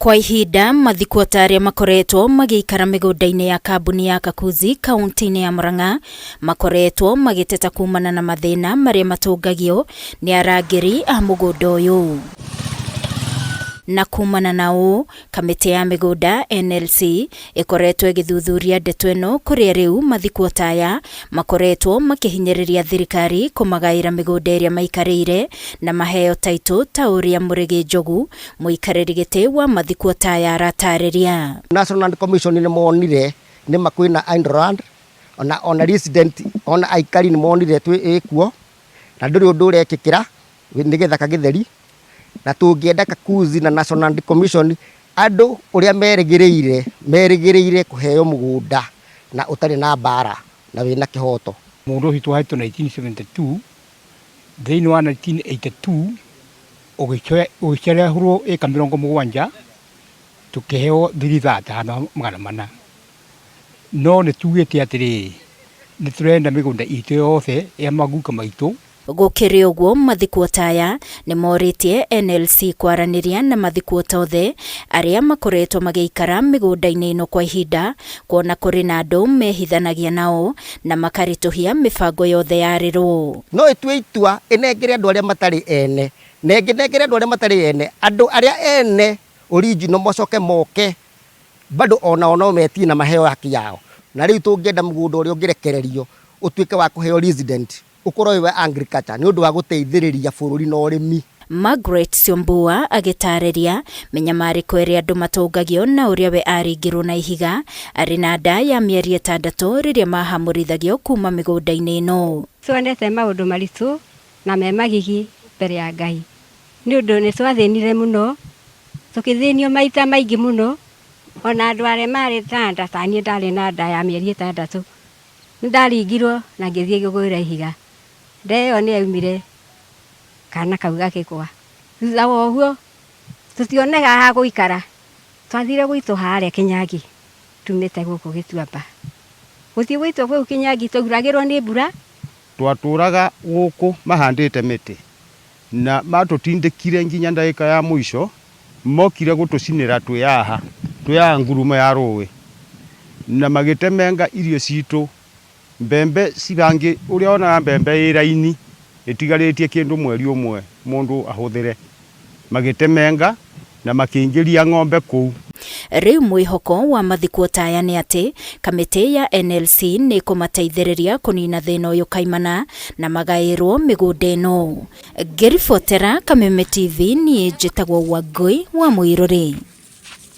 Kwa ihinda mathikwo ta arĩa makoretwo magĩikara mĩgũnda-inĩ ya kambuni ya Kakuzi kaunti-inĩ ya Murang'a makoretwo magĩteta kumana na mathĩna marĩa matũngagio nĩ arangĩri a mũgũnda ũyũ. Na kumana na ũũ, kamĩtĩ ya mĩgũnda NLC ĩkoretwo ĩgĩthuthuria ndeto ĩno kũrĩa rĩu mathikwo ta aya makoretwo makĩhinyĩrĩria thirikari kũmagaĩra mĩgũnda ĩrĩa maikarĩire na maheo taitũ ta ũrĩa Mũrĩgĩ Njogu mũikarĩri gĩtĩ wa mathikwo ta aya aratarĩria. National Land Commission nĩ monire nĩma kwĩna idle land ona resident ona aikari nĩ monire twĩ ĩkuo na ndũrĩ ũndũ ũrekĩkĩra nĩ gĩthaka gĩtheri na tũngĩenda Kakuzi na National Land Commission andũ ũrĩa merĩgĩrĩire merĩgĩrĩire kũheo mũgũnda na ũtarĩ na mbara na wĩna kĩhoto. Mũgũnda ũcio twahetwo 1972, thĩinĩ wa 1982 ũgĩcerehũrwo ĩka 70, tũkĩheo thirithata handũ ha 400. No nĩ tugĩte atĩrĩrĩ, nĩ tũrenda mĩgũnda itũ yothe ya maguka maitũ. Gũkĩrĩ ũguo, mathikwo ta aya nĩ morĩtie NLC kwaranĩria na mathikwo ta othe arĩa makoretwo magĩikara mĩgũnda-inĩ ĩno kwa ihinda, kuona kũrĩ na andũ mehithanagia nao na makaritũhia mĩbango yothe yarĩrwo. No ĩtue itua ĩnengere andũ arĩa matarĩ ene, na ĩngĩnengere andũ arĩa matarĩ ene, andũ arĩa ene original macoke moke bado onao no metie na maheo haki yao. Na rĩu tũngĩenda mũgũnda ũrĩa ũngĩrekererio ũtuĩke wa kũheo resident ũkorwo wĩ wa agriculture nĩ ũndũ wa gũteithĩrĩria bũrũri na ũrĩmi. Margaret Syombua agĩtarĩria mĩnyamarĩko ĩrĩa andũ matũngagio na ũrĩa we aringirwo na ihiga arĩ na nda ya mĩeri 6 rĩrĩa mahamũrithagio kuma mĩgũnda-inĩ ĩno. Tuonete maũndũ maritũ na me magigi mbere ya Ngai nĩ ũndũ nĩ twathĩnire mũno, tũkĩthĩnio maita maingĩ mũno, ona andũ arĩa marĩ ta nda ta niĩ ndarĩ na nda ya mĩeri 6, nĩ ndaringirwo na ngĩthiĩ ngĩgũĩra ihiga. Nda ĩyo nĩ yaumire kana kau gakĩgwa. Thutha wa ũguo tũtionaga ha gũikara, twathire gwitũ harĩa Kĩnyangi tumĩte gũkũ Gĩtuamba. Gũthiĩ gwitũ kũu Kĩnyangi twauragĩrwo nĩ mbura. Twatũraga gũkũ mahandĩte mĩtĩ na matũtindĩkire nginya ndagĩka ya mũico, mokire gũtũcinĩra twĩ haha, twĩ haha ngurumo ya rũĩ, na magĩtemenga irio citũ, mbembe cibangi, ũrĩa wonaga mbembe ĩ raini ĩtigarĩtie kĩndũ mweri ũmwe mũndũ ahũthĩre, magĩtemenga na makĩingĩria ng'ombe kũu. Rĩu mwĩhoko wa mathikwo ta aya nĩ atĩ kamĩtĩ ya NLC nĩ ĩkũmateithĩrĩria kũnina thĩna ũyũ kaimana na magaĩrwo mĩgũnda ĩno. Ngĩribotera Kameme TV, niĩ njĩtagwo Wangũi wa Mũirũrĩ.